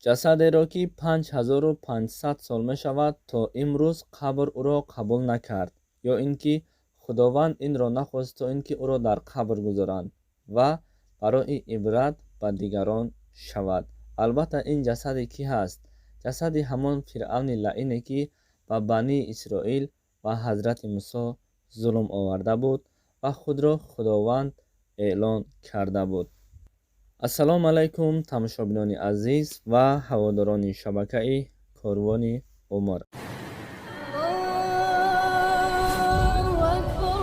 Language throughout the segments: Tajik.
Ҷасадеро, ки 5500 сол мешавад, то имрӯз қабр ӯро қабул накард, ё ин ки Худованд инро нахост, то ин ки ӯро дар қабр гузоранд ва барои ибрат ба дигарон шавад. Албатта, ин ҷасаде кӣ ҳаст? Ҷасади ҳамон Фиръавни лаине, ки ба Бани Исроил ва ҳазрати Мусо зулм оварда буд ва худро Худованд эълон карда буд. Ассалому алайкум, тамошобинони азиз ва ҳаводорони шабакаи Корвони Умр. الله أكبر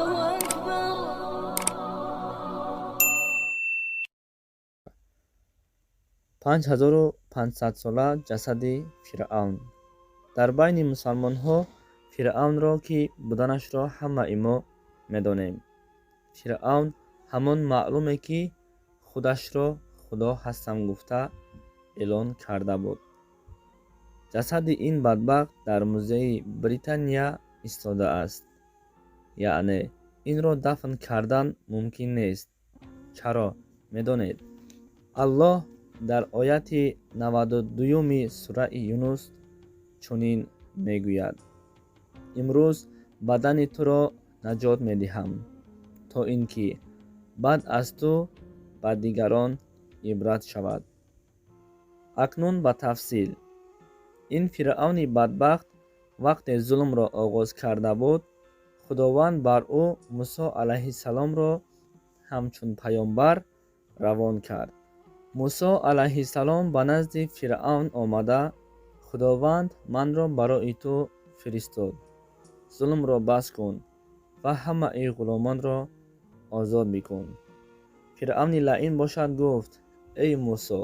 الله أكبر. 5500-сола ҷасади Фиръавн. Дар байни мусалмонҳо Фиръавнро ки буданашро ҳамаи мо медонем. Фиръавн ҳамон маълуме, ки худашро Худо ҳастам гуфта эълон карда буд. Ҷасади ин бадбахт дар музеи Британия истодааст. Яъне инро дафн кардан мумкин нест. Чаро? Медонед? Аллоҳ дар ояти 92-юми сураи Юнус чунин мегӯяд: имрӯз бадани туро наҷот медиҳам, то ин ки баъд аз ту ба дигарон ибрат шавад. Акнун ба тафсил. Ин Фиръавни бадбахт вақте зулмро оғоз карда буд, Худованд бар ӯ Мусо алайҳиссаломро ҳамчун паёмбар равон кард. Мусо алайҳиссалом ба назди Фиръавн омада, Худованд манро барои ту фиристод, зулмро бас кун ва ҳамаи ғуломонро озод бикун. Фиръавни лаин бошад гуфт: эй Мусо,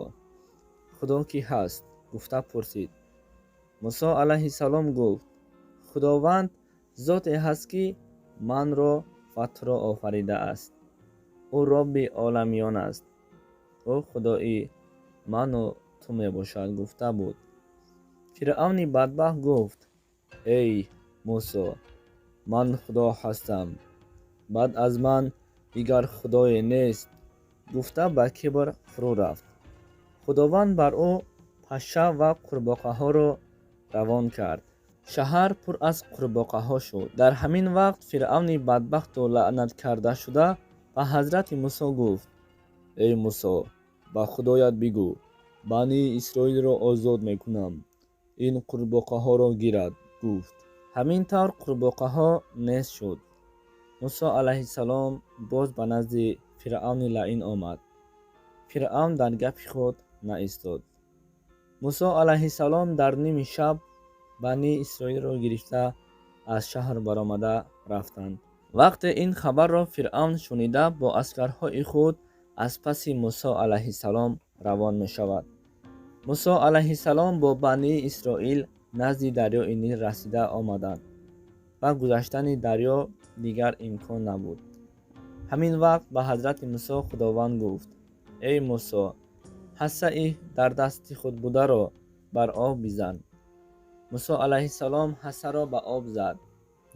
Худо кӣ ҳаст? Гуфта пурсид. Мусо алайҳиссалом гуфт: Худованд зоте ҳаст, ки манро ва туро офаридааст. Ӯ Робби оламиён аст. Ӯ Худои ману ту мебошад, гуфта буд. Фиръавни бадбахт гуфт: эй Мусо, ман Худо ҳастам, баъд аз ман дигар худое нест, гуфта ба кибр фурӯ рафт. Худованд бар ӯ паша ва қурбоқаҳоро равон кард. Шаҳр пур аз қурбоқаҳо шуд. Дар ҳамин вақт Фиръавни бадбахту лаънат карда шуда ба ҳазрати Мусо гуфт: эй Мусо, ба Худоят бигӯ, Бани Исроилро озод мекунам, ин қурбоқаҳоро гирад, гуфт. Ҳамин тавр қурбоқаҳо нест шуд. Мусо алайҳиссалом боз ба назди Фиръавни лаин омад. Фиръавн дар гапи худ наистод. Мусо алайҳиссалом дар ними шаб Бани Исроилро гирифта аз шаҳр баромада рафтанд. Вақте ин хабарро Фиръавн шунида, бо аскарҳои худ аз паси Мусо алайҳиссалом равон мешавад. Мусо алайҳиссалом бо Бани Исроил назди дарёи Нил расида омаданд ва гузаштани дарё дигар имкон набуд. Ҳамин вақт ба ҳазрати Мусо Худованд гуфт: эй Мусо, ҳассаи дар дасти худ бударо бар об бизан. Мусо алайҳиссалом ҳассаро ба об зад.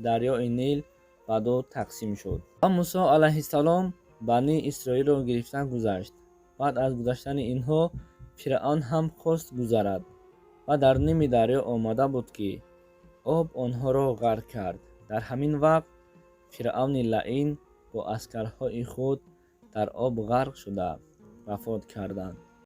Дарёи Нил ба ду тақсим шуд ва Мусо алайҳиссалом Бани Исроилро гирифта гузашт. Баъд аз гузаштани инҳо Фиръавн ҳам хост гузарад ва дар ними дарё омада буд, ки об онҳоро ғарқ кард. Дар ҳамин вақт Фиръавни лаин бо аскарҳои худ дар об ғарқ шуда вафот карданд.